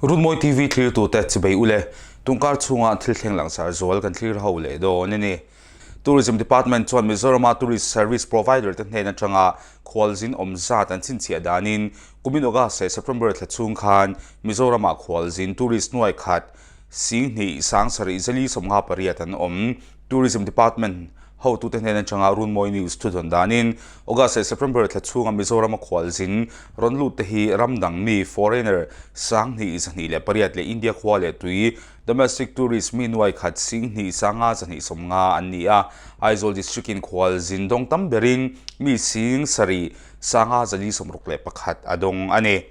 Runmawi TV thlirtute chibei ule, tungkar chhunga thil thleng langsar zual kan thlir ho leh dawn a ni. Tourism Department chuan Mizorama tourist service provider te hnen atanga khualzin awm zat an chhinchhiah danin kumin August leh September thla chhung khan Mizoramah khualzin tourist nuai khat 2 7 58 an awm. Tourism Department hotute hnen atanga Runmawi News thudawn danin August leh September thla chhunga Mizorama khualzin rawn lut te hi ram dang mi, foreigner, 2,208 leh India khua leh tui, domestic tourist, mi nuai khat 2 5 250 an ni a. Aizawl District in khualzin dawng tam berin mi 7 561 a dawng a ni.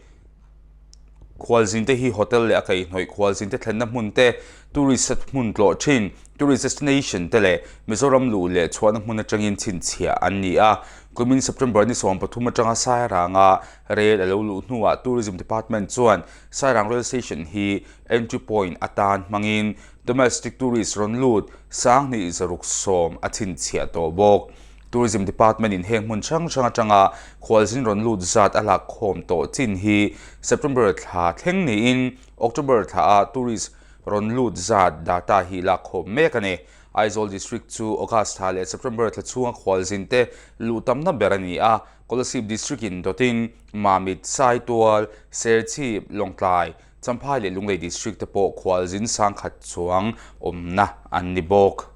Khualzin te hi hotel leh a kaihhnawih khualzin te thlenna hmun te, tourist hmun tlawh thin, tourist destination, te leh Mizoram luh leh chhuahna hmun atangin chhinchhiah an ni a. Kumin September ni 13 atanga Sairanga rel a lo luh hnuah Tourism Department chuan Sairang Rail Station hi entry point atan hmangin domestic tourist rawn lut 2610 a chhinchhiah tawh bawk. Tourism Department in heng hmun hrang hrang atanga khualzin rawn lut zat a lak khawm tawh chin hi September thla thleng niin October thla ah tourist rawn lut zat data hi lak khawm mek a ni. Aizawl District chu August thla leh September thla chhunga khualzin te luh tamna ber a ni a, Kolasib District in dawtin Mamit, Saitual, Serchhip, Lawngtlai, Champhai leh Lunglei District te pawh khualzin sangkhat chuang awmna an ni bawk.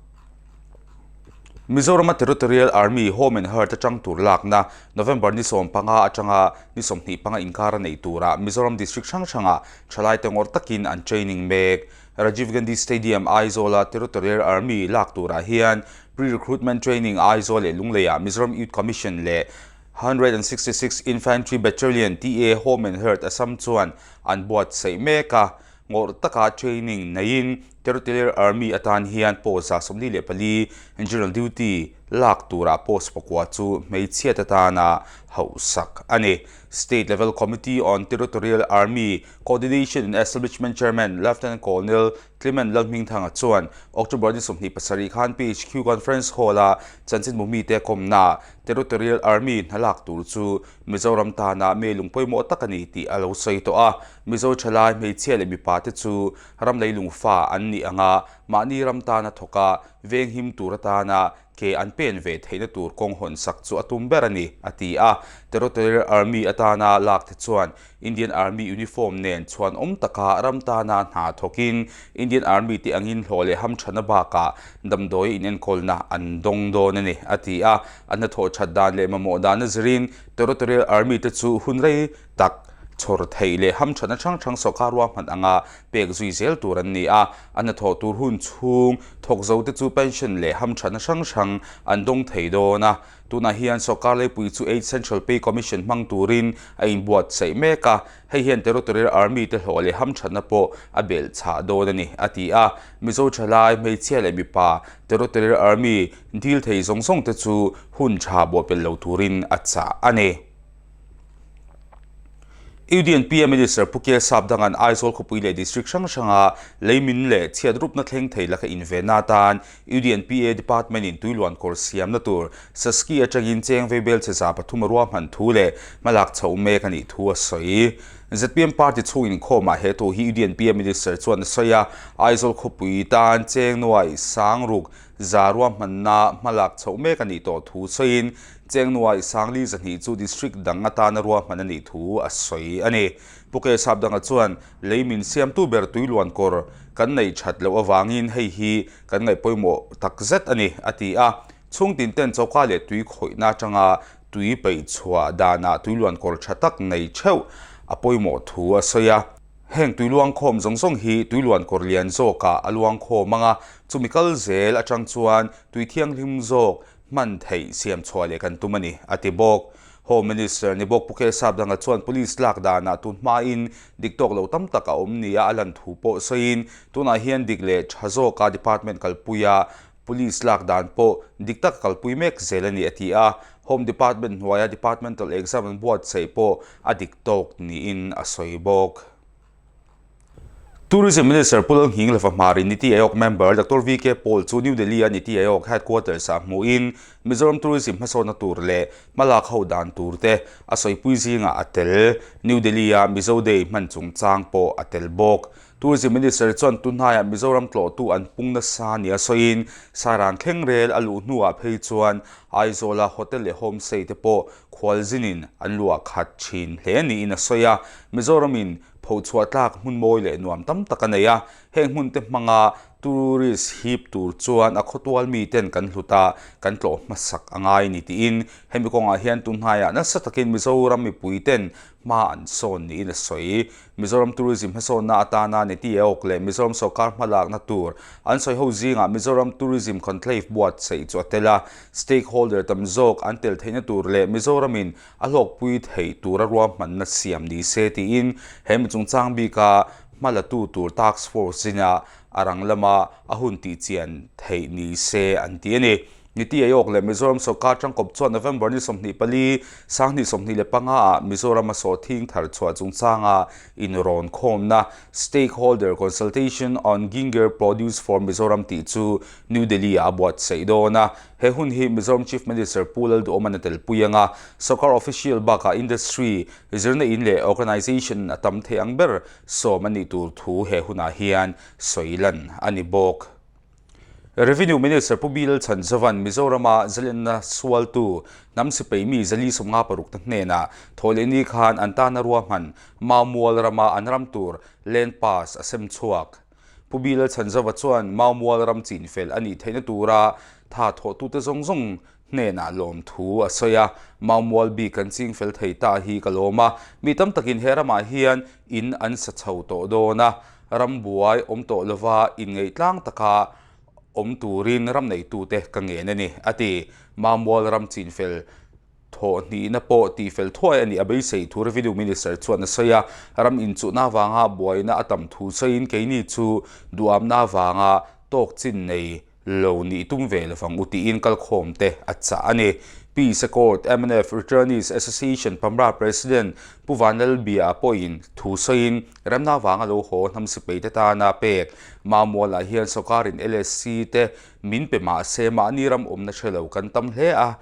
Mizorama Territorial Army Home and Hearth atang tur lakna November ni 15 atanga ni 25 inkar a neih turah Mizoram District hrang hrangah thalaite ngawrh takin an training mek. Rajiv Gandhi Stadium, Aizawla Territorial Army lak turah hian Pre-Recruitment Training Aizawl leh Lungleiah Mizoram Youth Commission leh 166 Infantry Battalion TA Home and Hearth Assam chuan an buatsaih mek a, ngawrh taka training neiin Territorial Army atan hian post 44 General Duty lak turah post pakua chu hmeichhiat atana hauhsak a ni. State Level Committee on Territorial Army Coordination and Establishment Chairman Lieutenant Colonel Clement Lalhmingthanga chuan October ni 27 khan PHQ Conference Hall-a chanchinbu mite kawmnaah Territorial Army hna lak tur chu Mizoram tana mi lung pawimawh tak a ni tih a lo sawi tawh a. Mizo thalai hmeichhia leh mipa te chu ram leilungfa an nih anga mahni ram tana thawk a, venghim tur atana ke an pen ve theihna tur kawng hawn sak chu a tum ber a ni, a ti a. Territorial Army atana lak te chuan Indian Army uniform nen chhuan awm taka ram tana hna thawkin Indian Army te angin hlawh leh hamthana bakah damdawi inenkawlna an dawng dawn a ni, a ti a. A hnathawh that dan leh mamawh dana zirin Territorial Army te chu hun rei tak chhawr theih leh hamthana hrang hrang sawrkar ruahman anga pek zui zel tur an ni a. A hnathawh tur hun chhung thawk zo te chu pension leh hamthana hrang hrang an dawng thei dawn a. Tunah hian sawrkar leipui chu Eight Central Pay Commission hmang turin a inbuatsaih mek a, hei hian Territorial Army te hlawh leh hamthatna pawh a belh chhah dawn a ni, a ti a. Mizo thalai, hmeichhia leh mipa Territorial Army dil thei zawng zawng te chu hun tha bawhpelh lo turin a chah a ni. UDNPA Minister Pu Kel Sapdanga'n Aizawl khawpui leh District hrang hranga leimin leh chhiatrupna thleng thei laka invenna atan UDNPA Department in tuiluan kawr siamna tur Saski atangin cheng veibel che 300 a ruahman thu leh hmalak chhoh mek a nih thu a sawi. ZPM Party chhung inkhawmah he thu hi UDNPA Minister chuan a sawi a, Aizawl khawpui tan cheng nuai 600 ruahmanna hmalak chhoh mek a nih tawh thu sawiin Cheng nuai 4,200 chu district dang atana ruahman a nih thu a sawi a ni. Pu Ke Sapdanga chuan lei min siamtu ber tuiluan kawr kan neih that loh avangin hei hi kan ngaih pawimawh tak zet a ni, a ti a. Chhung tin ten choka leh tui khawihna atanga tui peih chhuah danah tuiluan kawr tha tak nei theuh a pawimawh thu a sawi a. Heng tui luangkhawm zawng zawng hi tuiluan kawr lian zawkah a luangkhawm ang a, chumi kal zel atang chuan tui thianghlim zawk hman theih siam chhuah leh kan tum a ni, a ti bawk. Home Minister ni bawk Pu K Sapdanga chuan Police lak danah tun hmain dik tawk lo tam tak a awm nia a lan thu pawh sawiin tunah hian dik leh tha zawka department kalpuia Police lak dan pawh dik taka kalpui mek zel a ni, a ti a. Home Department hnuaia departmental exam an buatsaih pawh a dik tawk niin a sawi bawk. Tourism Minister Pu Lalnghing Lova Hmarin Niti Aayog member Doctor VK Paul chu New Delhi-a Niti Aayog headquarters-ah hmuhin Mizoram Tourism hmasawnna tur leh hmalak ho dan tur te a sawipui zingah a tel. New Delhi-a Mizo Day hman chungchang pawh a tel bawk. Tourism Minister chuan tunhnaiah Mizoram tlawhtu an pung nasa nia sawiin Sairang thleng rel a luh hnuah phei chuan Aizawla hotel leh homestay te pawh khualzinin an luah khat thin hle niin a sawi a. Mizoramin phochhuah tlak hmun mawi leh nuam tam tak a nei a, heng hmun te hmanga tourist hip tur chuan a khawtual miten kan hlut a, kan tlawh hmasak a ngai ni tiin hemi kawngah hian tunhnaiah nasa takin Mizoram mipuiten hma an sawn niin a sawi. Mizoram Tourism hmasawnna atana Niti Aayog leh Mizoram sawrkar hmalakna tur an sawi ho zingah Mizoram Tourism Conclave buatsaih chu a tel a, stakeholder tam zawk an tel theihna tur leh Mizoramin a hlawkpui theih tura ruahmanna siam ni se tiin he mi chungchang bika hmalatu tur task force zinah a rang lama a hun tihchian theih ni se an ti a ni. Niti Aayog leh Mizoram sawrkar tangkawp chuan November ni 24, 2025 ah Mizoram a sawhthing thar chhuah chungchanga inrawn khawmna Stakeholder Consultation on Ginger Produce for Mizoram tih chu New Delhi ah a buatsaih dawn a. He hun hi Mizoram Chief Minister Pu Lalduhawman a telpui ang a, sawrkar official bakah industry, zirna in leh organisation a tam thei ang ber sawm a nih tur thu he hunah hian sawi lan a ni bawk. Revenue Minister Pu Bill Chhanzovan Mizorama zalenna sualtu hnam sipai mi zali 56 te hnenah thawhlehni khan an tana ruahman Maumual rama an ram tur Land Pass a sem chhuak. Pu Bill Chhanzova chuan Maumual ram chinfel a nih theihna tura tha thawhtute zawng zawng hnenah lawmthu a sawi a, Maumual bik kan chingfel thei ta hi ka lawm a, mi tam takin he ramah hian in an sa chho tawh dawn a, ram buai awm tawh lova inngaihtlang taka awm turin ram neitute ka ngen a ni, a ti. Maumual ram chinfel thawh hnihna pawh tihfel thuai a nih a beisei thu Revenue Minister chuan a sawi a, ram inchuhna avanga buaina a tam thu sawiin keini chu duhamna avanga tawk chin nei lo nih tum ve lovang u tiin kalkhawm te a chah a ni. Peace Accord mnf Returnees Association Pamra President Pu Vanlalbia pawhin thu sawiin remna avanga lo haw hnam sipai te tana pek Mamualah hian sawrkarin LSC te min pe mah se mahni ram awmna hre lo kan tam hle a,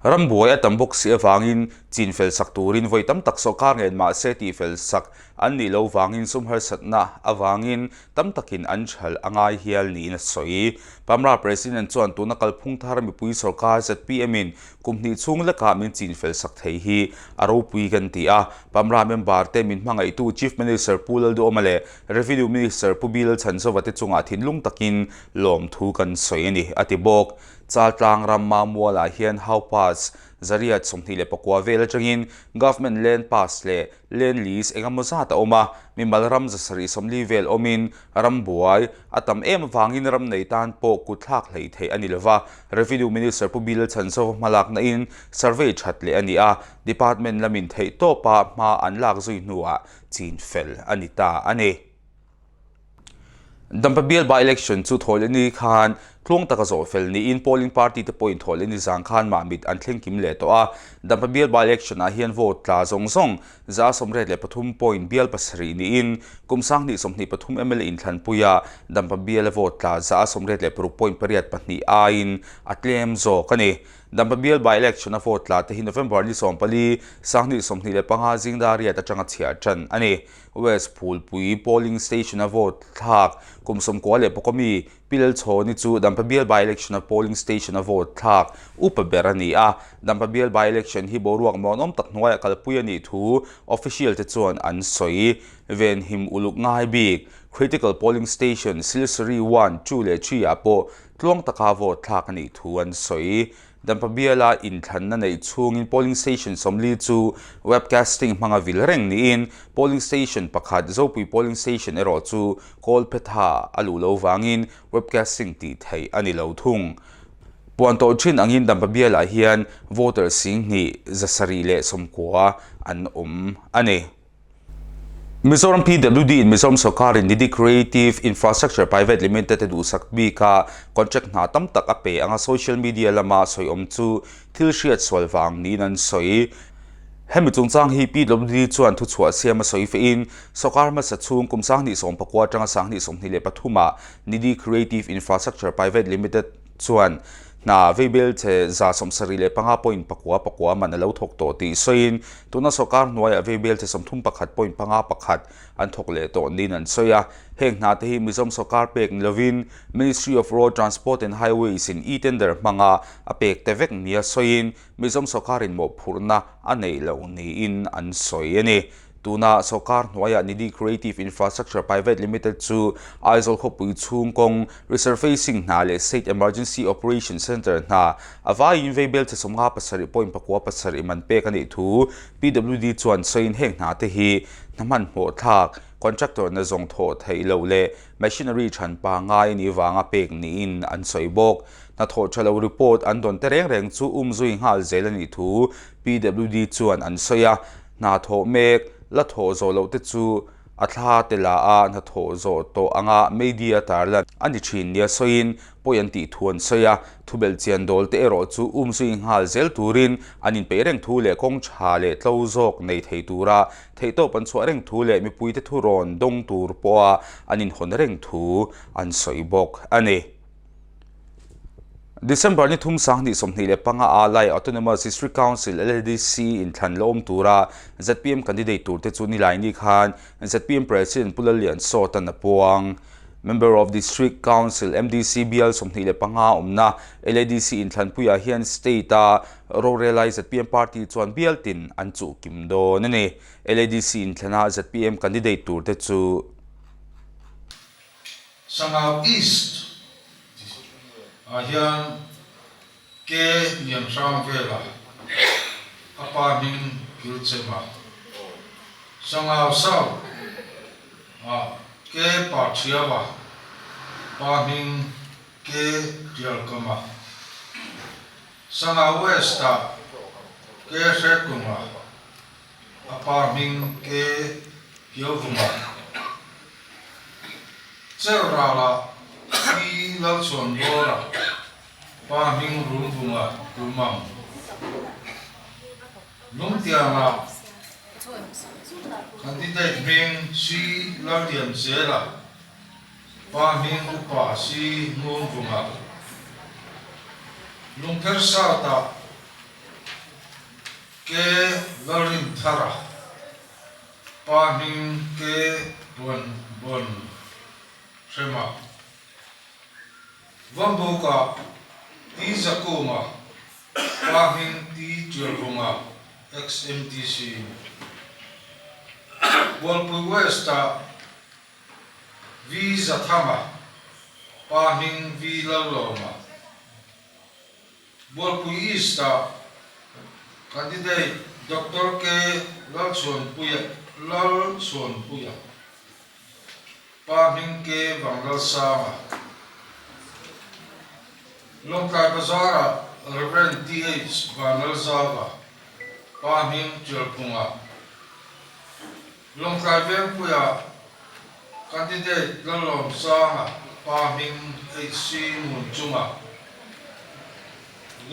ram buai a tam bawk si avangin chin fel sak turin vawi tam tak sawrkar ngen mah se tih fel sak an nih lo vangin sum harsatna avangin tam takin an ṭhal a ngai hial niin a sawi. Pamra President chuan tuna kalphung thar mipui sawrkar zpm in kum hnih chhung lekah min chin fel sak thei hi a ropui kan ti a, Pamra member te min hmangaihtu Chief Minister Pu Lalduhoma leh Revenue Minister Pu Bill Chhanzova te chungah thinlung takin lawmthu kan sawi a ni, a ti bawk. Chaltlang ram Mamualah hian How Pass zariat 29 vel atangin Government Land Pass leh Land Lease engemaw zat a awm a, mimal ram 740 vel awmin ram buai a tam em avangin ram nei tan pawh kutthlak hleih theih a ni lova. Revenue Minister Pu Bill Chhanzova hmalakna in survey that leh a ni a, Department lamin theihtawpa hma an lak zui hnuah chin fel a ni ta a ni. Dampa bial by-election chu Thawhlehni khan tluang taka zawh fel niin polling party te pawhin Thawhlehni zang khan Mahmit an thleng kim leh tawh a. Dampa bial by-election ah hian vote tla zawng zawng 183 point bial pasarih niin kum 2023 mla inthlanpuia Dampa biala vote tla 186 point pariat pahnih aiin a tlem zawk a ni. Dampa bial by-election a vote tla te hi November ni 14, 2025 zing dar riat atanga chhiar tan a ni. West Phulpui polling station a vote thlak kum 94 mi Pi Lalchhawni chu Dampa bial by-election a polling station a vote thlak upa ber a ni a. Dampa bial by-election hi boruak mawnawm tak hnuaiah kalpui a nih thu official te chuan an sawi. Venhim uluk ngai bik critical polling station Silsari one, two leh three ah pawh tluang taka vote thlak a nih thu an sawi. Dampa biala inthlanna neih chhungin polling station 40 chu webcasting hmanga vil reng niin polling station pakhat Zopui polling station erawh chu Kawlphetha a luh lo vangin webcasting tih theih a ni lo thung. Puan tawh thin angin Dampa bialah hian voter 7,790 an awm a ni. Mizoram PWD in Mizoram sawrkarin Nidhi Creative Infrastructure Private Limited te duhsak bika contract hna tam tak a pe anga social media lama sawi awm chu thil hriat sual vang niin an sawi. Hemi chungchang hi PWD chuan thuchhuah siam a sawi fehin, sawrkar hmasa chhung kum 2019 atanga 2023 ah Nidhi Creative Infrastructure Private Limited chuan hna veibel che 75 point pakua pakua man a lo thawk tawh tih sawiin, tuna sawrkar hnuaiah veibel che 31 point panga pakhat an thawk leh tawh niin an sawi a. Heng hna te hi Mizoram sawrkar pek ni lovin Ministry of Road Transport and Highways in e-tender hmanga a pek te vek nia sawiin, Mizoram sawrkarin mawhphurhna a neih loh niin an sawi a ni. Tuna sawrkar hnuaiah Nidhi Creative Infrastructure Private Limited chu Aizawl khawpui chhung kawng resurfacing hna leh State Emergency Operation Centre hna a vaiin veibel che 57 point pakua pasarih man pek a nih thu PWD chuan sawiin heng hna te hi hna hmanhmawh thlak contractor na zawng thawh theih loh leh machinery than pangngai a nih vanga pek niin an sawi bawk. Hnathawh tha lo report an dawn te reng reng chu um zui nghal zel a nih thu PWD chuan an sawi a, hna thawh mek la thawh zawh loh te chu a thla te la a hnathawh zawh tawh anga media tarlan a ni thin nia sawiin pawi an tih thu an sawi a, thubelh chian dawl te erawh chu um zui nghal zel turin an inpeih reng thu leh kawng tha leh tlo zawk nei thei tura theihtawp an chhuah reng thu leh mipuite thu rawn dawng tur pawha an inhawn reng thu an sawi bawk a ni. December ni thum 2025 a Lai Autonomous District Council, LADC, inthlan la awm tura zpm candidate turte chu Nilaini khan zpm President Pu Lallian Sawtan a puang. Member of District Council, MDC, bial 25 awmna LADC inthlanpuiah hian state-a rorelai zpm party chuan bial tin an chuh kim dawn a ni. LADC inthlana zpm candidate turte chu. Sangau East ah hian Ke Lianhrang vela a pa hming Kilchema, Sangau South ah Ke Parthiava pa hming Ke Tialkama, Sangau West ah Ke Hrekunga a pa hming Ke Piauvunga. Chelrala Pi Lalchhuanbawra pa hming Rumvunga Tumang Lungtianga Candidate hming C Lallianzela pa hming Upa C Ngunvunga Lungpher South-ah K Lalrinthara Pa hming ke buan buan hrema Vawmbukah Ti Zakunga, Pa hming Ti Tialvunga, XMDC, Bualpui West-ah V Zathanga, Pa hming V Lallawma. Bualpui East-ah candidate Doctor K Lalchhuanpuia Lalchhuanpuia, Pa hming K Vanglalsanga, Lawngtlai Bazar-ah Rev TH Vanlalzava, Pa hming Tialphunga, Lawngtlai Vengpuia candidate Lalawmsanga pa hming HC Ngunchunga,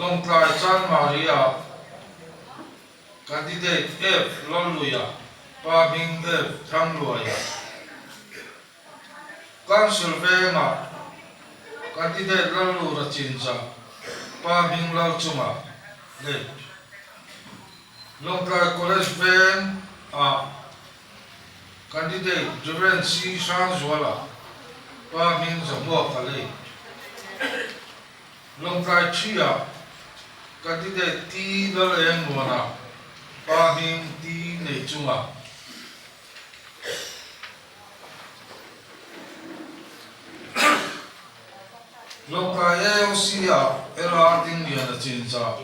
Lawngtlai Chanmaria candidate F Lalluia pa hming F Thangluaia, Council Venga candidate Lallura Chinja pa hming Lalchunga, late. Lawngtlai College Veng ah Candidate Rev. C. Hrangzuala pa hming Zahmuaka lei. Lawngtlai Thi ah Candidate T. Lalengmuana pa hming T. Neichunga. Lawngtlai AOC ah LR Dingliana Chinchah.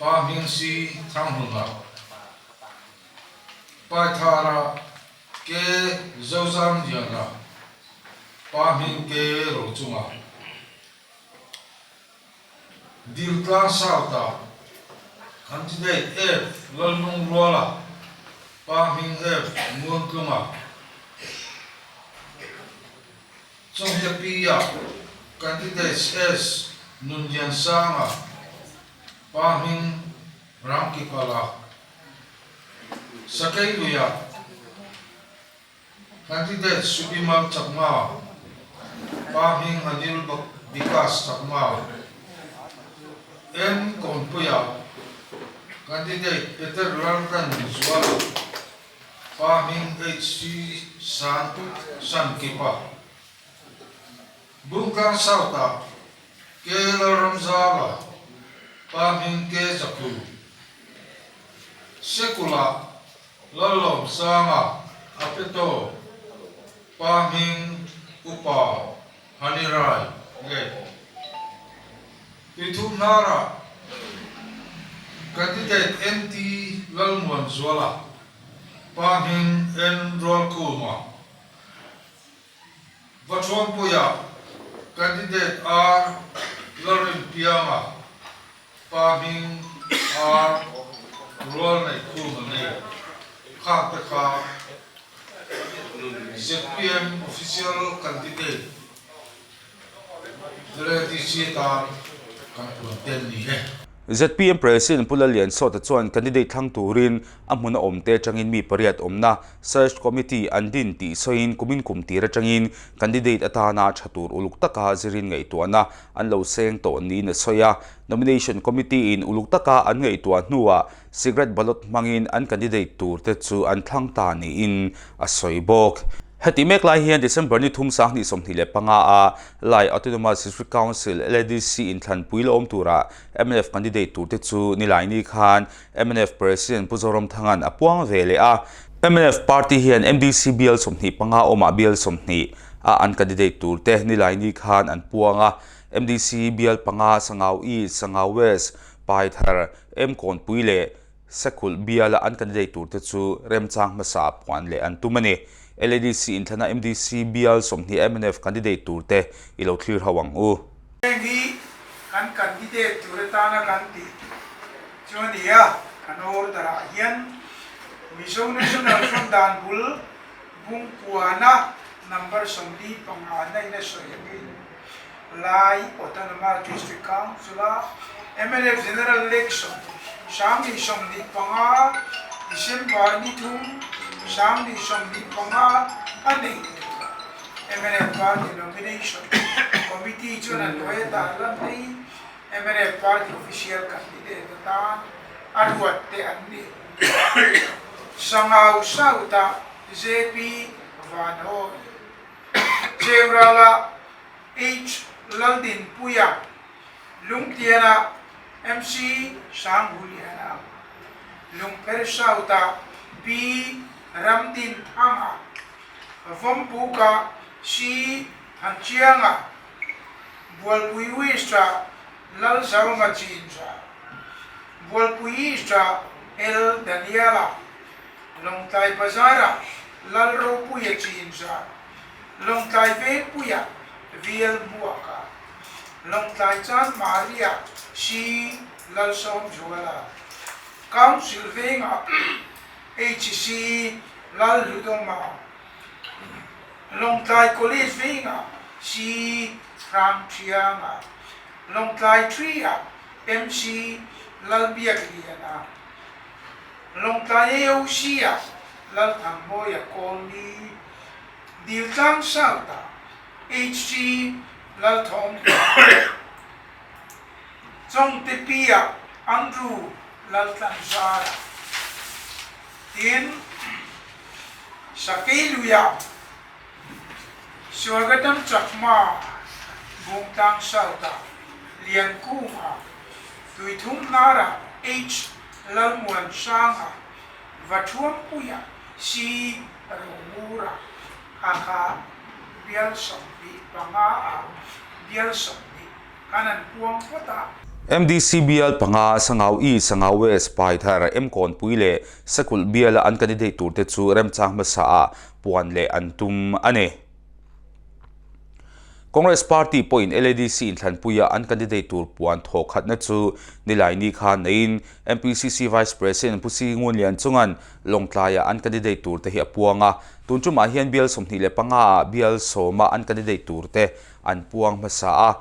Pa hming si Thanghluna, Paithara ke Zozamliana, Pa hming ke Rochunga, Diltlang South-ah Candidate F Lalnungruala, Pa hming F Nguntlunga, Chawngte Pi-ah Candidates S Nunliansanga, Pa hming Ramkipala. Sakei luia Candidate Subimal Chakma, Pa hming Anil Vikas Chakma, M Kawnpuia, Candidate Peter Laltan Zuala, Pa hming HC San Sankipa, Bungtlang South-ah K Lalramzala, Pa hming K Zakhu, Sekula Lallawmsanga a pe tawh, Pa hming Upa Hani Rai leh Tuithum hnarah Candidate NT Lalmuanzuala, Pa hming N Rualkhuma, Vaṭhuampuia Candidate R Lalrinpianga, Pa hming R Rual neih khum a ni. Khang te kha zpm Official Candidate LADC tan kan puan ten ni e. Zpm President Pu Lalliansawta chuan candidate thlang turin a hmun a awmte atangin mi pariat awmna Search Committee an din tih sawiin kumin kum tir atangin candidate atana tha tur uluk taka zirin ngaihtuahna an lo seng tawh niin a sawi a. Nomination Committee in uluk taka an ngaihtuah hnuah secret ballot hmangin an candidate tur te chu an thlang ta niin a sawi bawk. Heti mek lai hian December ni thum 2025 a Lai Autonomous District Council, LADC, inthlanpui la awm tura mnf candidate tur te chu Nilaini khan mnf President Pu Zoramthanga'n a puang ve leh a. Mnf party hian MDC bial 25 awmah bial 20 a an candidate tur te Nilaini khan an puang a. MDC bial panga Sangau East, Sangau West, Paithar, Mkawnpui leh Sekhulh biala an candidate turte chu remchang hmasa ah puan leh an tum a ni. LADC inthlana MDC bial 20 mnf candidate turte i lo thlir ho ang u. Heng hi kan candidate tur atana kan tih chu a ni a, kan order ah hian Mizo National Front dan bul Bungkuana number 45 na in a sawi angin Lai Autonomous District Council-a mnf General Election 2025 December ni thum 2025 a neih tur mnf Party Nomination Committee chuan a hnuai a tar lan phei mnf Party Official Candidate atan a ruat te an ni. Sangau South-ah JP Vanhawi, Cheurala H Laldinpuia, Lungtiana MC Sanghuliana, Lungpher South-ah P Ramdinthanga, Vawmpuka C Thanchianga, Bualpui West-ah Lalzawma Chinja, Bualpui East-ah L Daniela, Lawngtlai Bazar-ah Lalropuia Chinja, Lawngtlai Vengpuia VL Buaka, Lawngtlai Chan Maria C Lalsawmzuala, Council Vengah HC Lalhludawma, Lawngtlai College Vengah C Hrangthianga, Lawngtlai Tree-ah MC Lalbiakliana, Lawngtlai AOC-ah Lalthangmawia Kawlni, Diltlang South-ah HC Lalthawmhliana, Chawngte Pi-ah Andrew Laltlanzara, tin Sakei Luia, Swargadam Chakma, Bungtlang South-ah Liankunga, Tuithum Hnarah H Lalmuansanga, Vathuampuia C Romura a kha bial 25 ah bial 20 khan an puang phawt a. MDC bial panga Sangau East, Sangau West, Paithar, Mkawnpui leh Sakulh biala an candidate turte chu remchang hmasa ah puan leh an tum a ni. Congress Party pawhin LADC inthlanpuia an candidate tur puan thawh khatna chu Nilaini khan neiin MPCC Vice President Pu Si Ngunlian chungan Lawngtlaiah an candidate tur te hi a puang a. Tun tumah hian bial 25 ah bial sawma an candidate tur te an puang hmasa a.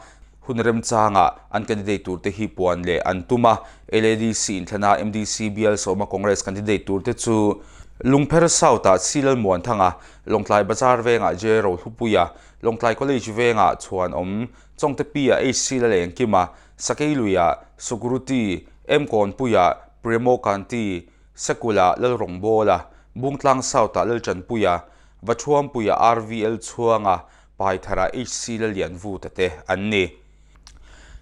Hun remchangah an candidate tur te hi puan leh an tum a. LADC inthlana MDC bial sawma Congress candidate tur te chu. Lungpher South-ah C Lalmuanthanga, Lawngtlai Bazar vengah J Rohlupuia, Lawngtlai College vengah Chhuanawm, Chawngte Pi-ah HC Lalengkima, Sakeiluiah Sukruti, M Kawnpuiah Premo Kanti, Sekulah Lalrawngbawla, Bungtlang South-ah Laltanpuia, Vathuampuiah RVL Chhuanga, Paitharah HC Lalianvuta te an ni.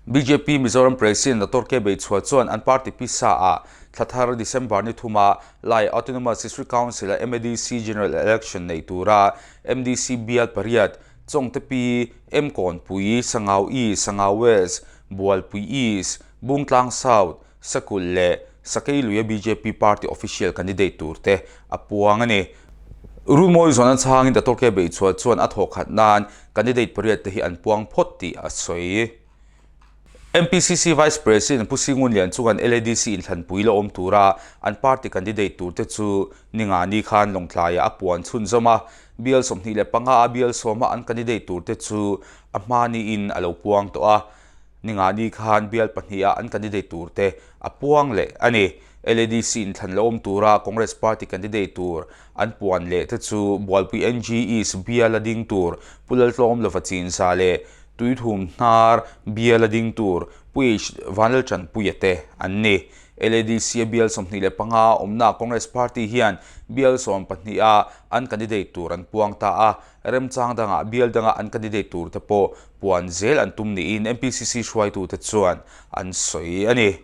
Bjp Mizoram President Doctor K Beichhua chuan an party pisa ah thla thar December ni thuma Lai Autonomous District Council a MADC General Election nei tura MDC bial pariat Chawngte Pi, M Kawnpui, Sangau East, Sangau West, Bualpui East, Bungtlang South, Sakulh leh Sakeiluia bjp party official candidate tur te a puang a ni. Runmawi zawn a chhangin Dato K Beichhuah chuan a thawh khat nan candidate pariat te hi an puang phawt tih a sawi. MPCC Vice President Pu Singun Lian chuan LADC inthlanpui la awm tura an party candidate tur te chu Ningani khan Lawngtlaiah a puan chhunzawm a, bial 25 a bial sawma an candidate tur te chu a hma niin a lo puang tawh a. Ningani khan bial pahniha an candidate tur te a puang leh a ni. LADC inthlan la awm tura Congress party candidate tur an puan leh te chu Bualpui NG East bial a ding tur Pu Laltlawm Lova Chinza leh Tuithum Hnar bial a ding tur Pu H Vanlaltanpuia te an ni. LADC a bial 25 awmna Congress party hian bial 12 a an candidate tur an puang ta a, Remchang dangah bial danga an candidate tur te pawh puan zel an tum niin MPCC hruaitute chuan an sawi a ni.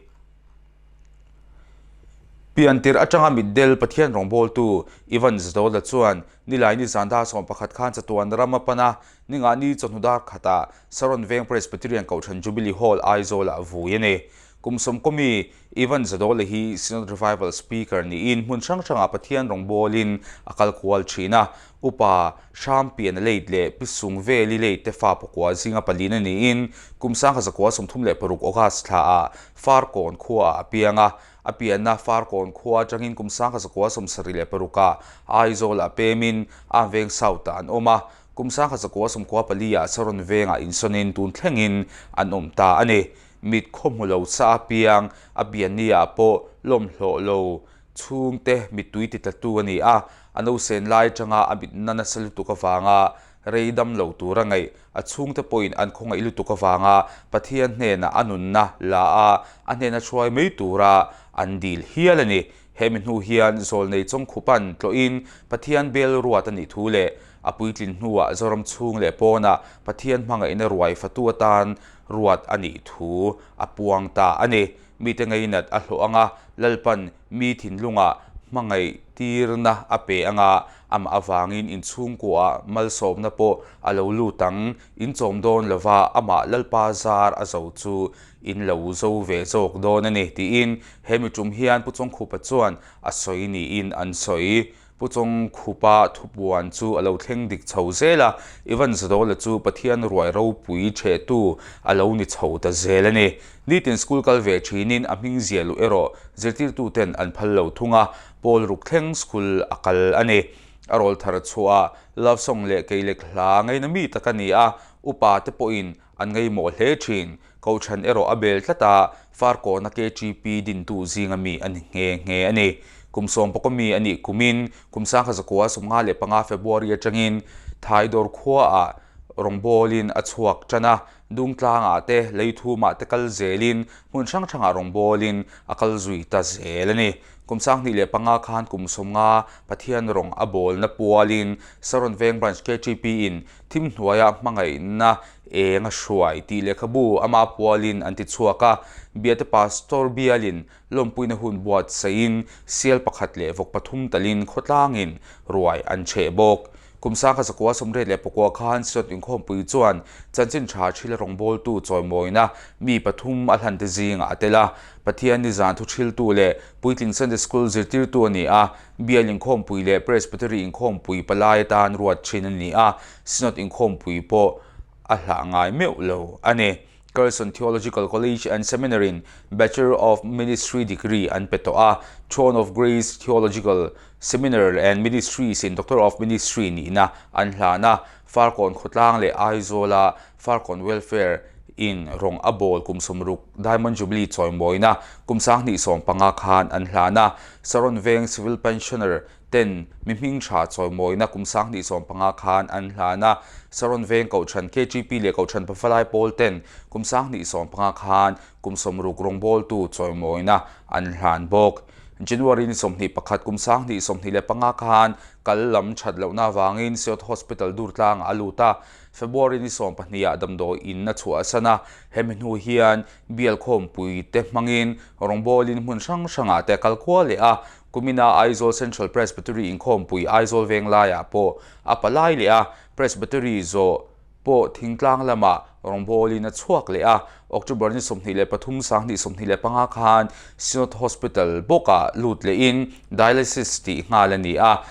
Piantir atanga mitdel Pathian rawngbawltu Ivan Zadola chuan nilai ni zan dar 11 khan chatuan ram a pan a, ningah ni chawhnu dar khatah Saron Veng Presbyterian Kohhran Jubilee Hall Aizawlah vui a ni. Kum sawmkawmi Ivan Zadola hi Synod Revival Speaker niin hmun hrang hrangah Pathian rawngbawlin a kal kual thin a, Upa Hrampiana late leh Pi Sungveli late te fa pakua zinga palina niin kum 1936 August thlaah Farkawn khuaah a piang a. A pianna Farkawn khua atangin kum 1976 ah Aizawlah pemin Amveng South-ah an awm a. Kum 1994 ah Saron vengah insawnin tun thlengin an awm ta a ni. Mit khaw hmu lo sa a piang, a pianni-ah pawh lawmhlawh lo Chhungte mittui titlatu a ni a, a nausen lai atanga a mitna nasa lutuk avanga rei dam lo tura ngaih, a chhungte pawhin an khawngaih lutuk avanga Pathian hnenah a nunna la a, a hnena hruai mai tura an dil hial a ni. Hemi hnu hian Zawlnei Chawngkhupan tlawhin Pathian bel ruat a nih thu leh a puitlin hnuah Zoram chhung leh pawnah Pathian hmangaihna ruai fatu atan ruat a nih thu a puang ta a ni. Mite ngeinat a hlawh anga Lalpan mi thinlungah hmangaih tirna a pe anga amah avangin inchhungkuaah malsawmna pawh a lo lut ang. In chawm dawn lova amah Lalpa zar a zo chu in lo zo ve zawk dawn a ni tiin he mi tum hian Pu Chawngkhupa chuan a sawi niin an sawi. Pu Chawngkhupa thupuan chu a lo thleng dik chho zel a, Ivan Zadola chu Pathian ruai ropui ṭhehtu a lo ni chho ta zel a ni. Nitin school kal ve ṭhinin a hming zia luh erawh zirtirtuten an phal lo thung a, Paul ruk thleng school a kal a ni. A rawl thar chhuah love song leh keilek hla ngaina mi tak a ni a, upa te pawhin an ngaimawh hle ṭhin. Kohhran erawh a bel tlat a, Farkawna KTP dintu zinga mi a ni nghe nghe a ni. Kum sawm pawka mi a nih kumin kum 1995 February atangin Thaidawr khuaah rawngbawlin a chhuak tan a, Dungtlangah te, Leithumah te kal zelin hmun hrang hrangah rawngbawlin a kal zui ta zel a ni. Kum 2005 khan kum 50 Pathian rawng a bawlna pualin Saron Veng Branch KTP in thim hnuaia hmangaihna Eng a hruai tih lehkhabu ama pualin an ti chhuak a, Biate Pastor bialin lawmpuina hun buatsaihin sial pakhat leh vawk pathum talin khawtlangin ruai an chheh bawk. Kum 1989 khan Synod inkhawmpui chuan chanchin tha thila rawngbawltu chawimawina mi pathum a hlante zingah a tel a, Pathian nizan thuthiltu leh puitling Sunday School zirtirtu a ni a, Bial inkhawmpui leh Presbytery inkhawmpui palai atan ruat thin a ni a, Synod inkhawmpui pawh a hlah ngai meuh lo a ni. Carlson Theological College and Seminary-in Bachelor of Ministry degree an pe tawh a, Throne of Grace Theological Seminary and Ministries-in Doctor of Ministry nihna an hlan a, Farkawn khawtlang leh Aizawla Farkawn Welfare in rawng a bawl kum 60 Diamond Jubilee chawimawina kum 2015 khan an hlan a, Saron Veng Civil Pensioner. ten mi hming tha chawimawina kum 2015 khan an hlan a. Saron Veng Kohhran KTP leh Kohhran Pafalai Pawl ten kum 2015 khan kum 60 rawngbawltu chawimawina an hlan bawk. January ni 21 kum 2025 khan kal lam that lohna avangin Seot Hospital Durtlangah a lut a. February ni 12 ah damdawi in a chhuah san a, hemi hnu hian bial khawmpui te hmangin rawngbawlin hmun hrang hrangah te a kal kual leh a. Kumina Aizawl Central Presbytery inkhawmpui Aizawl Venglaiah pawh a palai leh a, Presbytery zawh pawh thingtlang lamah rawngbawlin a chhuak leh a. October ni 23 2025 khan Synod Hospital bawkah lut lehin dialysis tih nghal a ni a.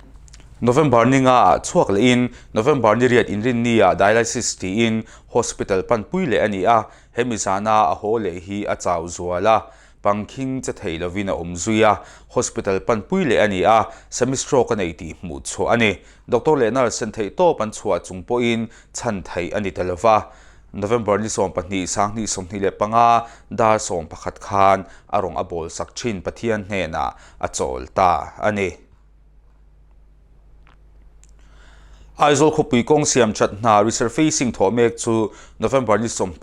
November ni nga ah chhuak lehin November ni riat inrinni ah dialysis tiin hospital panpui leh a ni a, hemi zana a haw leh hi a chau zual a, pangkhing che thei lovin a awm zui a, hospital panpui leh a ni a, semi stroke a nei tih hmuh chhuah a ni. Doctor leh nurse en theih tawp an chhuah chung pawhin chhan theih a ni ta lova, November ni 12 2025 dar 11 khan a rawng a bawl sak thin Pathian hnenah a chawl ta a ni. Aizawl khawpui kawng siam that hna resurfacing thawh mek chu November ni 12,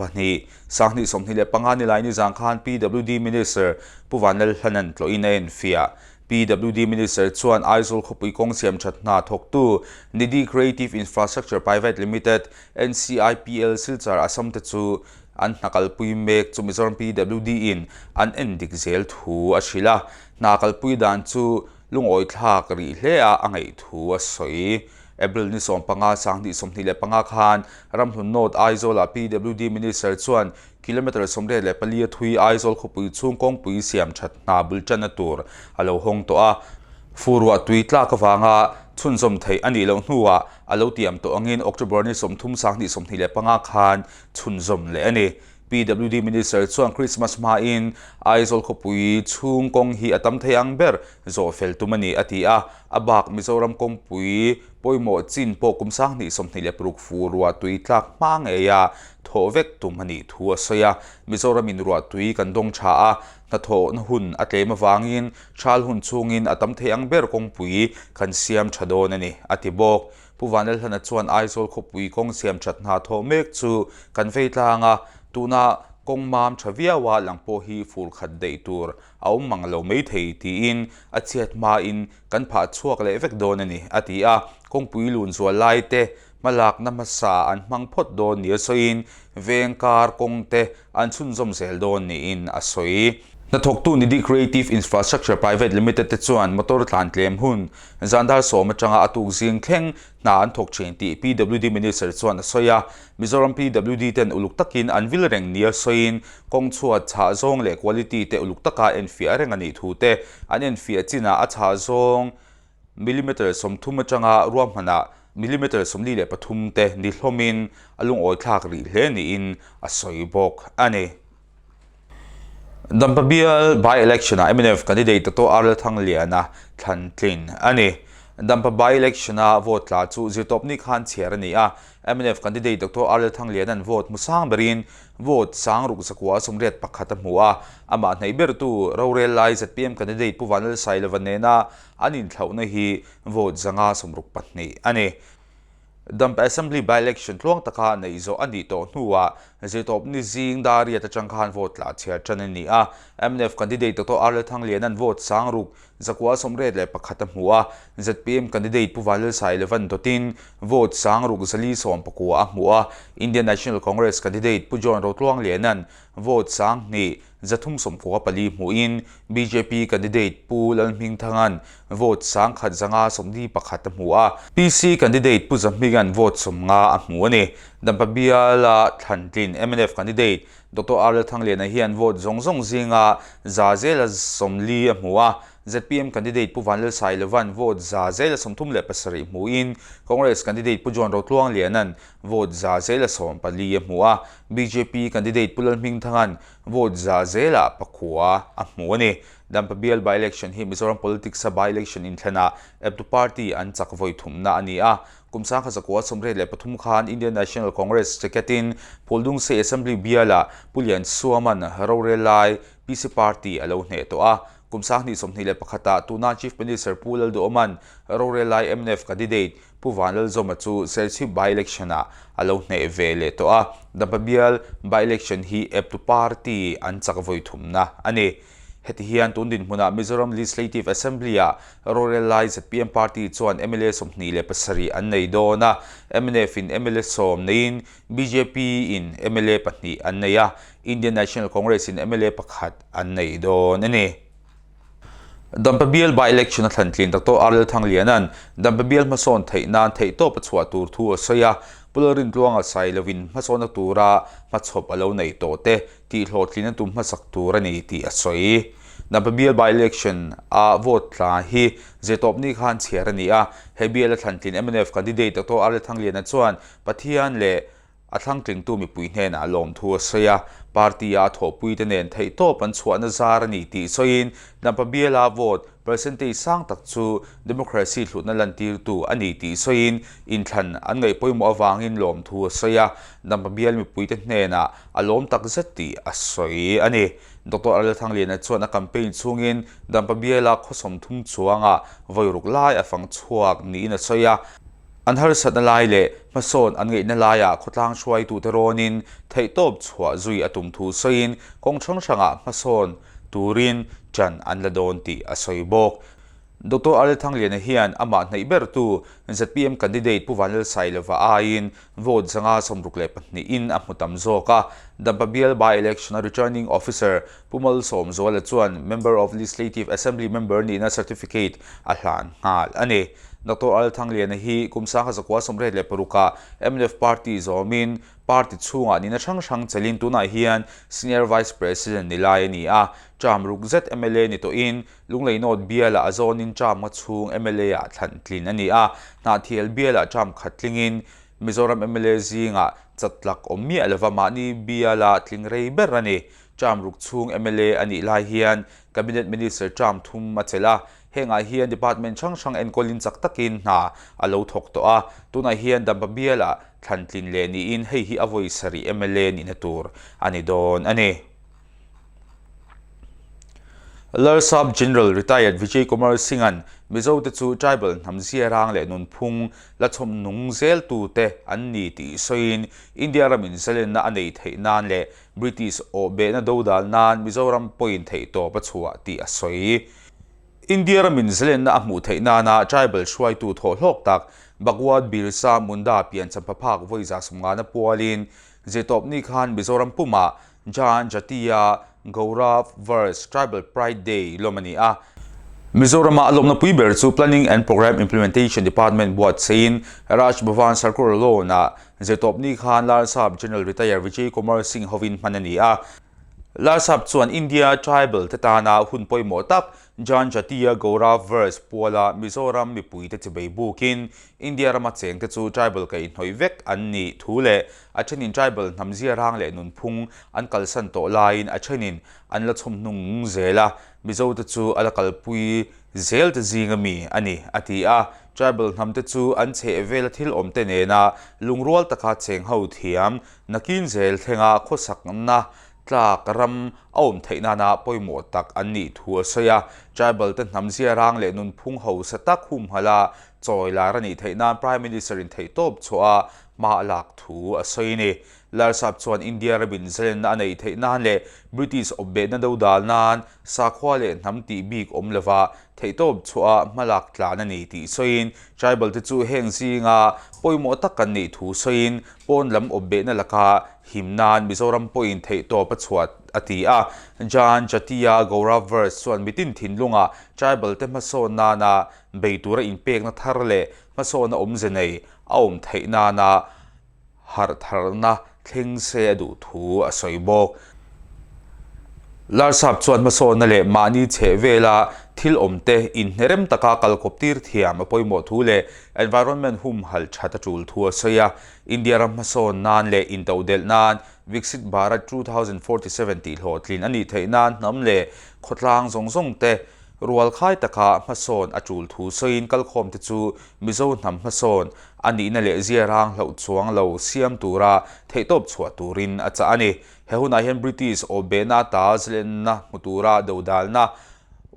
2025 nilai ni zang khan PWD Minister Pu Vanlalhlanan tlawhin a enfiah. PWD Minister chuan Aizawl khawpui kawng siam that hna thawktu Nidhi Creative Infrastructure Private Limited, NCIPL, Silchar Assam te chu an hna kalpui mek chu Mizoram PWD in an en dik zel thu a hrilh a. Hna kalpui dan chu lungawi thlak rih hle a a ngaih thu a sawi. April ni 15 2025 khan Ramhlun North Aizawlah PWD Minister chuan kilometre 84 a thui Aizawl khawpui chhung kawngpui siam that hna bul tanna tur a lo hawng tawh a. Furuah tui tlak avanga chhunzawm theih a nih loh hnuah a lo tiam tawh angin October ni 30 2025 khan chhunzawm leh a ni. PWD Minister chuan Christmas hmain Aizawl khawpui chhung kawng hi a tam thei ang ber zawh fel tum a ni a ti a, a bak Mizoram kawngpui pawimawh chin pawh kum 2026 fu ruahtui tlak hma ngeia thawh vek tum a nih thu a sawi a. Mizoramin ruahtui kan dawng tha a, hnathawhna hun a tlem avangin thal hun chhungin a tam thei ang ber kawngpui kan siam tha dawn a ni a ti bawk. Pu Vanlalhlana chuan Aizawl khawpui kawng siam that hna thawh mek chu kan vei tlang a, tuna kawng mam tha viau a lang pawh hi fur khat daih tur a awm mang lo mai thei tiin a chhiat hmain kan phah chhuak leh vek dawn a ni a ti a, kawngpui lun zual lai te hmalakna hmasa an hmang phawt dawn nia sawiin veng kar kawng te an chhunzawm zel dawn niin a sawi. Hnathawktu Nidhi Creative Infrastructure Private Limited te chuan motor tlan tlem hun zan dar 10 atanga a tuk zing thleng hna an thawk thin tih PWD Minister chuan a sawi a. Mizoram PWD ten uluk takin an vil reng nia sawiin kawng chhuat chhah zawng leh quality te uluk taka enfiah reng a nih thu te an enfiah chinah a chhah zawng millimetre 30 atanga ruahmanah millimetre 43 te ni hlawmin a lungawi thlak rih hle niin a sawi bawk a ni. Dampa bial by-election ah mnf candidate Doctor R Thangliana thlan tlin a ni. Dampa by-election a vote tla chu zirtawpni khan chhiar a ni a, mnf candidate Doctor R Thangliana'n vote hmu sang berin vote 6181 a hmu a, amah hnaih bertu rorel lai zpm candidate Pu Vanlalsailova nena an inthlauhna hi vote 562 a ni. Dampa Assembly by-election tluang taka neih zawh a nih tawh hnuah zirtawpni zing dar riat atang khan vote tla chhiar tan a ni a. Mnf candidate Doctor R Thangliana'n vote 681 a hmu a, zpm candidate Pu Vanlalsailova'n dawtin vote 6419 a hmu a, Indian National Congress candidate Pu John Rotluangliana'n vote 2394 hmuin bjp candidate Pu Lalhmingthanga'n vote 1541 a hmu a, PC candidate Pu Zahminga'n vote 50 a hmu a ni. Dampa biala thlantlin mnf candidate Doctor R Thangliana hian vote zawng zawng zinga 140 a hmu a, zpm candidate Pu Vanlalsailova'n vote 137 hmuin Congress candidate Pu John Rotluangliana'n vote 114 a hmu a, bjp candidate Pu Lalhmingthanga'n vote 9% a hmu a ni. Dampa bial by-election hi Mizoram politics a by-election inthlenah eptu party an chak vawi thumna a ni a. Kum 1983 khan Indian National Congress ticket-in Phuldungsei Assembly bialah Pu Liansuama'n rorel lai PC party a lo hneh tawh a. Kum 2021 ah tuna Chief Minister Pu Lalduhawma'n rorel lai mnf candidate Pu Vanlalzawma chu Serchhip by-election ah a lo hneh ve leh tawh a, Dampa bial by-election hi eptu party an chak vawi thumna a ni. Heti hian tun dinhmunah Mizoram Legislative Assembly-ah rorel lai zpm party chuan mla 27 an nei dawn a, mnf in mla sawm neiin bjp in mla pahnih an nei a, Indian National Congress in mla pakhat an nei dawn a ni. Dampa bial by-election a thlan tlin Doctor R Lalthangliana'n Dampa bial hmasawn theih nan theihtawp a chhuah tur thu a sawi a, Pu Lalrintluanga sai lovin hmasawnna tura hmachhawp a lo nei tawh te tih hlawhtlin a tum hmasak tur a ni tih a sawi. Dampa bial by-election a vote tla hi Zirtawpni khan chhiar a ni a, he bial a thlan tlin mnf candidate Doctor R Lalthangliana chuan Pathian leh A thlangtlingtu mipui hnenah lawmthu a sawi a, party-a a thawhpuite nen theihtawp an chhuahna zar a ni tih sawiin Dampa biala vote percentage sang tak chu democracy hlutna lantirtu a ni tih sawiin inthlan an ngaih pawimawh avangin lawmthu a sawi a, Dampa bial mipuite hnenah a lawm tak zet tih a sawi a ni. Doctor Arel Thangliana chuan a campaign chhungin Dampa biala khaw 30 chuangah vawi ruk lai a fang chhuak niin a sawi a, An harsatna lai leh hmasawn an ngaihna laiah khawtlang hruaitute rawnin theihtawp chhuah zui a tum thu sawiin kawng hrang hrangah hmasawn turin ṭan an la dawn tih a sawi bawk. Doctor Arel Thangliana hian amah hnaih bertu zpm candidate Pu Vanlalsailova aiin vote 162 in a hmu tam zawk a. Dampa bial by-election a returning officer Pu Malsawmzuala chuan Member of Legislative Assembly member nihna certificate a hlan nghal a ni. Doctor Al Thangliana hi kum 1986 ah mnf party zawmin party chhungah nihna hrang hrang chelin tunah hian Senior Vice President ni lai a ni a. Term ruk zet mla ni tawhin Lunglei North bialah a zawnin term nga chhung mla ah thlan tlin a ni a. Hnahthial bialah term khat tlingin Mizoram mla zingah chatlak awm miah lova mahni biala tling rei ber a ni. Term ruk chhung mla a nih lai hian Cabinet Minister term thum a chelh a, hengah hian department hrang hrang enkawlin chak takin hna a lo thawk tawh a, tunah hian Dampa bialah thlan tlin leh niin hei hi a vawi sarih mla nihna tur a ni dawn a ni. Larsap General Retired Vijay Kumar Singh-a'n Mizote chu tribal hnam ziarang leh nunphung la chhawm nung zeltute an ni tih sawiin India ramin zalenna a neih theih nan leh British awhbehna dodal nan Mizoram pawhin theihtawp a chhuah tih a sawi. India ramin zalenna a hmuh theih nana tribal hruaitu thawhhlawk tak Bhagwat Birsa Munda piancham phaphak vawi 150 pualin Zirtawpni khan Mizoram pumah Jan Jatiya Gaurav Varsh Tribal Pride Day lawm a ni a. Mizorama a lawmna pui ber chu Planning and Programme Implementation Department buatseiin Raj Bhavan Circular Lawn-ah Zirtawpni khan Larsap General Retire Vijay Kumar Singh hovin hman a ni a. Larsap chuan India Tribal te tana hun pawimawh tak Jan Jatiya Gaurav Varsh puala Mizoram mipuite chibei bukin India rama chengte chu tribal kaihhnawih vek an nih thu leh A thenin tribal hnam ziarang leh nunphung an kalsan tawh laiin a thenin an la chhawmhnung zel a, Mizote chu a la kalpui zel te zinga mi a ni, a ti a. Tribal hnamte chu an chheh vela thil awmte nena lungrual taka cheng ho thiam, nakin zel thlenga khawsakna tlak ram a awm theih nana pawimawh tak an nih thu a sawi a. Tribal te hnam ziarang leh nunphung hausa tak humhalh a chawi lar a nih theih nan Prime Minister in theihtawp chhuah a hma a lak thu a sawi a ni. Larsap chuan India ramin zalenna a neih theih nan leh British awpbehna dodal nan sakhua leh hnam tih bik awm lova theihtawp chhuah a hma lak tlan a ni tih sawiin tribal te chu heng zinga pawimawh tak kan nih thu sawiin pawn lam awpbehna laka him nan Mizoram pawhin theihtawp a chhuah a ti a. Jan Jatiya Gaurav Verse chuan mitin thinlunga tribal te hmasawn nana bei tura inpekna thar leh hmasawnna awmze nei a awm theih nana harh tharna thleng se a duh thu a sawi bawk. Larsap chuan hmasawnna leh mahni chheh vela thil awmte inhnerem taka kalkawp tir thiam a pawimawh thu leh environment humhalh that a tul thu a sawi a. India ram hmasawn nan leh intodelh nan Viksit Bharat 2047 tih hlawhtlin a nih theih nan hnam leh khawtlang zawng zawng te Rualkhai taka hmasawn a tul thu sawiin kalkhawmte chu Mizo hnam hmasawn a nihna leh ziarang hlauh chuang lo siam tura theihtawp chhuah turin a chah a ni. He hunah hian British awpbehna ata zalenna hmu tura dodalna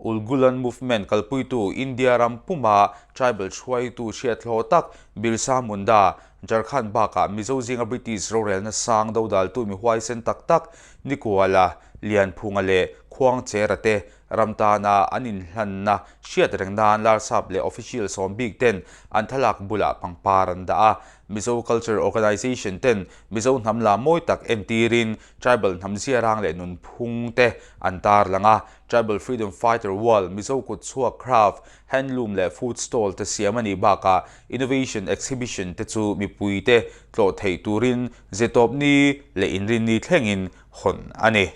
Ulgulan Movement kalpuitu India ram puma tribal hruaitu hriathlawh tak Birsa Munda, Jharkhand bakah Mizo zinga British rorelna sang dodaltu mi huaisen tak tak Nikuala, Lianphunga leh Khuangchera te ram tana an inhlanna hriat reng nan Larsap leh official sawm bik ten an thlalak bulah pangpar an dah a. Mizo Culture Organisation ten Mizo hnam la mawi tak entirin tribal hnam ziarang leh nunphung te an tarlang a. Tribal Freedom Fighter Wall, Mizo kutchhuak craft, handloom leh food stall te siam a nih bakah Innovation Exhibition te chu mipui te tlawh theih turin Zetawpni leh Inrinni thlengin hawn a ni.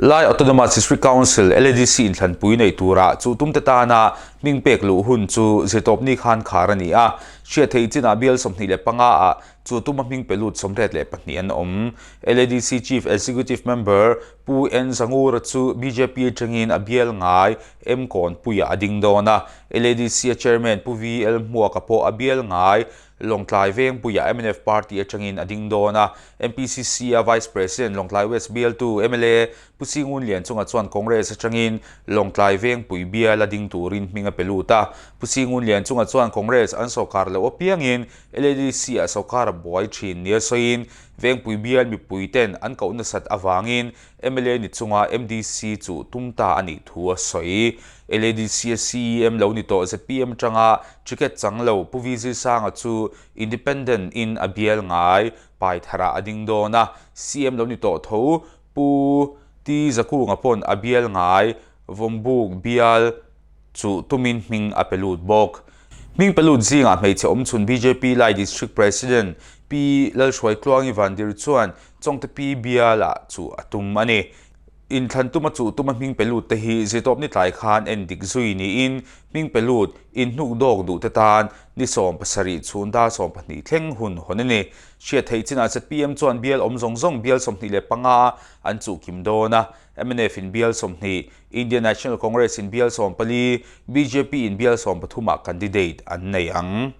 Lai Autonomous District Council, LADC, inthlanpui nei tura chu tumte tana hming pek luh hun chu Zirtawpni khan khar a ni a. Hriat theih chinah bial 25 ah chu tuma hming pe lut 82 an awm. LADC Chief Executive Member Pu N Zangura chu bjp atangin a bial ngai M Kawnpuiah a ding dawn a. LADC a Chairman Pu VL Hmuaka pawh a bial ngai Lawngtlai Vengpuiah mnf Party atangin a ding dawn a, MPCC-a Vice President Lawngtlai West bialtu mla Pu Singun Lianchunga chuan Congress atangin Lawngtlai Vengpui bial a ding turin hming a pe lut a. Pu Singun Lianchunga chuan Congress an sawrkar loh apiangin LADC-ah sawrkar a buai thin nia sawiin Vengpui bial mipuiten an koh nasat avangin mla ni chunga MDC chu tum ta a nih thu a sawi. LADC-a CEM lo ni tawh zpm atanga ticket chang lo Pu VZ Sanga chu Independent in a bial ngai Paitharah a ding dawn a, CM lo ni tawh tho Pu T Zakunga pawn a bial ngai Vawmbuk bial chu tumin hming a pe lut bawk. Hming pe lut zingah hmeichhe awmchhun bjp Lai District President Pi Lalhruaitluangi Vandir chuan Chawngte Pi bialah chu a tum a ni. Inthlan tuma chuh tuma hming pe lut te hi zirtawp ni tlai khan en dik zui niin hming pe lut inhnuk dawk duh te tan ni 17 chhun dar 12 thleng hun hawn a ni. Hriat theih chinah zpm chuan bial awm zawng zawng bial 25 an chuh kim dawn a, mnf in bial 20, Indian National Congress in bial 14, bjp in bial 13 ah candidate an nei ang.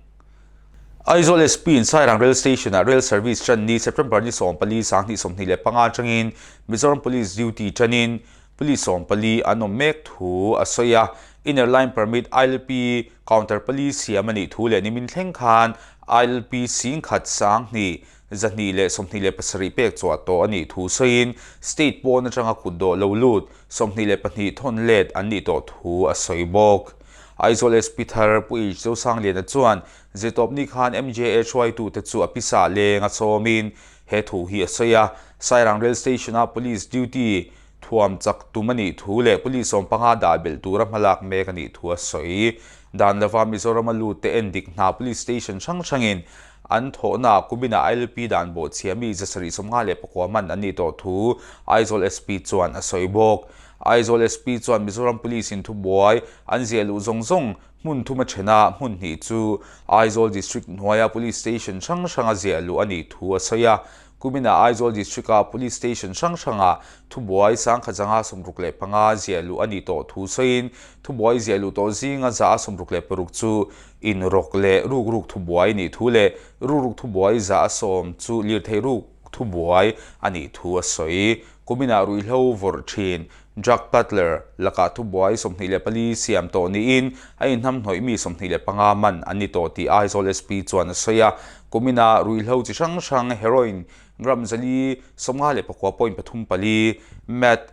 Aizawl SP in Sairang Rail Station-ah Rail Service ṭan ni September ni 14 2025 aṭangin Mizoram Police duty ṭanin Police 14 an awm mek thu a sawi a. Inner Line Permit, ILP, counter pali siam a nih thu leh nimin thleng khan ILP 10,000 227 pek chhuah tawh a nih thu sawiin state pawn aṭanga kutdawh lo lut 22 thawn let an nih tawh thu a sawi bawk. Aizawl SP thar Pu H Zosangliana chuan Zirtawpni khan MJA hruaitute chu a pisa leng a sawmin he thu hi a sawi a. Sairang Rail Station-a Police duty thuam chak tum a nih thu leh Police 15 dah belh tura hmalak mek a nih thu a sawi. Dan lova Mizorama lutte endik hna Police Station hrang hrangin an thawhna kuminah ILP dan bawhchhia mi 759 man an nih tawh thu Aizawl SP chuan a sawi bawk. Aizawl SP chuan Mizoram Police in thubuai an ziah luh zawng zawng hmun thum a then a, hmun hnih chu Aizawl District hnuaia Police Station hrang hranga ziah luh a nih thu a sawi a. Kuminah Aizawl District-a Police Station hrang hranga thubuai 1165 ziah luh a nih tawh thu sawiin, thubuai ziah luh tawh zinga 166 chu inrawk leh rukruk thubuai nih thu leh rukruk thubuai 110 chu lirthei ruk thubuai a nih thu a sawi. Kuminah ruihhlo vawrh thin Drug peddler lakah thubuai 24 siam tawh niin a inhnamhnawih mi 25 man an ni tawh tih Aizawl SP chuan a sawi a. Kuminah ruihhlo chi hrang hrang heroin gram 459 point pathum pali, meth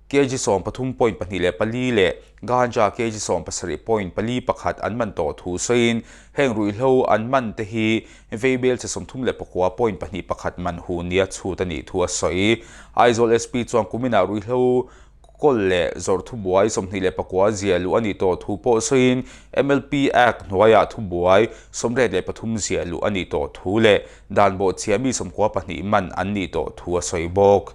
kg 13 point pahnih leh pali leh ganja kg 17 point pali pakhat an man tawh thu sawiin heng ruihhlo an man te hi Veibel che 39 point pahnih pakhat man hu nia chhut a nih thu a sawi. Aizawl SP chuan kuminah ruihhlo kawl leh zawrh thubuai 29 ziah luh a nih tawh thu pawh sawiin MLP Act hnuaiah thubuai 83 ziah luh a nih tawh thu leh dan bawhchhia mi 92 man an nih tawh thu a sawi bawk.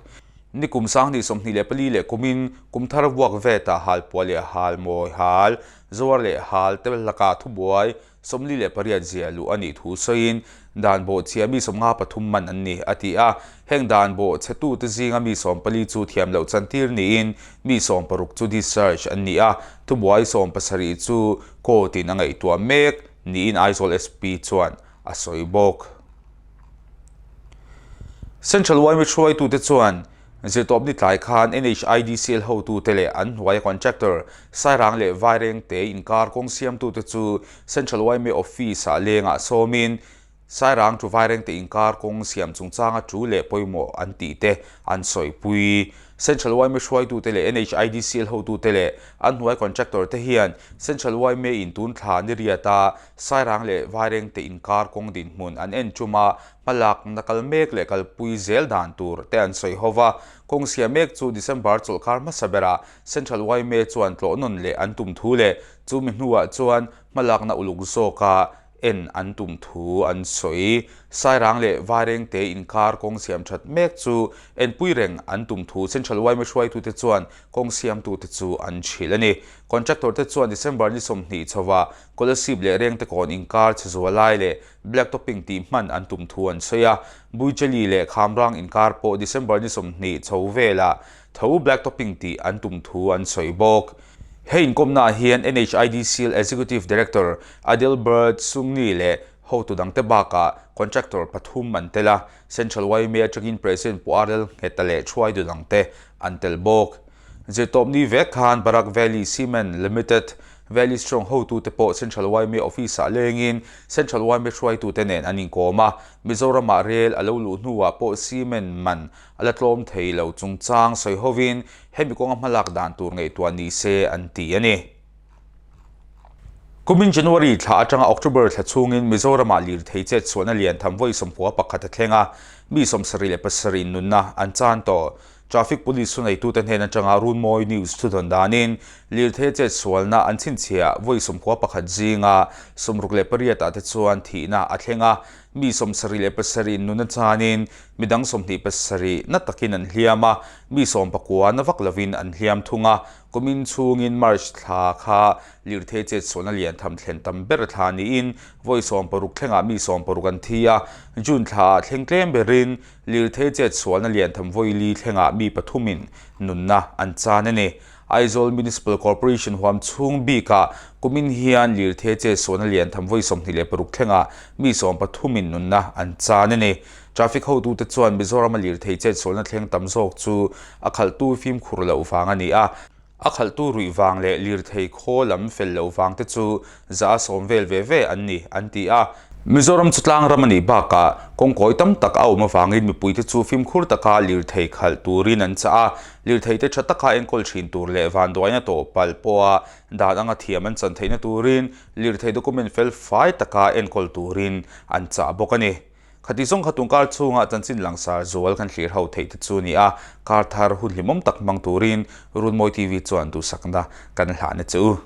Nikum 2024 leh kumin kumthar vuak vetah halpuah leh halmawi hal, zuar leh hal te lakah thubuai 48 ziah luh a nih thu sawiin dan bawhchhia mi 53 man an ni, a ti a. Heng dan bawhchhetute zinga mi 14 chu thiam loh chantir niin mi 16 chu discharge an ni a, thubuai 17 chu court-in a ngaihtuah mek niin Aizawl SP chuan a sawi bawk. Central yma hruaitute chuan. Zirtawpni tlai khan NHIDCL hotute leh an hnuaia contractor Sairang leh Vairengte inkar kawng siamtute chu Central yma Office-ah lengah sawmin Sairang chu Vairengte inkar kawng siam chungchanga tu leh pawimawh an tih te an sawipui. Central yma hruaitute leh NHIDCL hotute leh an hnuai contractor te hian Central yma in tun thla ni riata Sairang leh Vairengte inkar kawng dinhmun an en ṭuma hmalakna kal mek leh kalpui zel dan tur te an sawi ho va. Kawng siam mek chu December chawlhkar hmasa berah Central yma chuan tlawh nawn leh an tum thu leh chumi hnuah chuan hmalakna uluk zawka en an tum thu an sawi. Sairang leh Vairengte inkar kawng siam that mek chu enpui reng an tum thu Central yma hruaitute chuan kawng siamtute chu an hrilh a ni. Contractor te chuan December ni 20 chhovah Kolasib leh Rengte kawn inkar chhe zual lai leh Black Topping tih hman an tum thu an sawi a. Buicheli leh Khamrang inkar pawh December ni 20 chho velah tho Black Topping tih an tum thu an sawi bawk. Hei inkawmnaah hian NHIDCL Executive Director Adelbert Sungni leh hotu dangte bakah contractor pathum an tel a, Central yma atangin President Pu RL Ngheta leh thuaitu dangte an tel bawk. Zirtawpni vek khan Barak Valley Cement Limited, Valley Strong hotute pawh Central yma Office-ah lengin Central yma hruaitute nen an inkawm a, Mizoramah rel a lo luh hnuah pawh cement man a la tlawm thei lo chungchang sawi hovin hemi kawnga hmalak dan tur ngaihtuah ni se an ti a ni. Kumin January thla atanga October thla chhungin Mizoramah lirthei chet chhuahna lian tham vawi 11 a thleng a, mi 77 nunna an chan tawh. Traffic Police thuneitute hnen atanga Runmawi News thudawn danin lirthei chet sualna an chhinchhiah vawi 11 zinga 68 ah te chuan thihna a thleng a, mi 77 nunna chanin Midang 27 na takin an hliam a, mi 19 na vak lovin an hliam thung a. Kumin chhungin March thla kha lirthei chetsualna lian tham thlen tam ber thla niin vawi 60 thlengah mi 60 an thi a. June thlaah thleng tlem berin lirthei chetsualna lian tham vawi li thlengah mi pathumin nunna an chan a ni. Aizawl Municipal Corporation huam chhung bikah kumin hian lirthei chetsualna lian tham vawi 26 thlengah mi 13 in nunna an chan a ni. Traffic hotute chuan Mizorama lirthei chetsualna thleng tam zawk chu a khalhtu fimkhur loh vang a ni a, a khalhtu ruih vang leh lirthei khaw lam fel loh vang te chu za a sawm vel ve ve an ni, an ti a. Mizoram chu tlang ram a nih bakah kawngkawi tam tak a awm avangin mipuite chu fimkhur taka lirthei khalh turin an chah a, lirthei te tha taka enkawl thin tur leh vanduaina tawh palh pawha dan anga thiam an chan theihna turin lirthei document fel fai taka enkawl turin an chah bawk a ni. Khati zawng kha tungkar chhungah chanchin langsar zual kan thlir ho theih te chu ni a, kar thar hun hlimawm tak hmang turin Runmawi TV chuan duhsakna kan hlahna che u.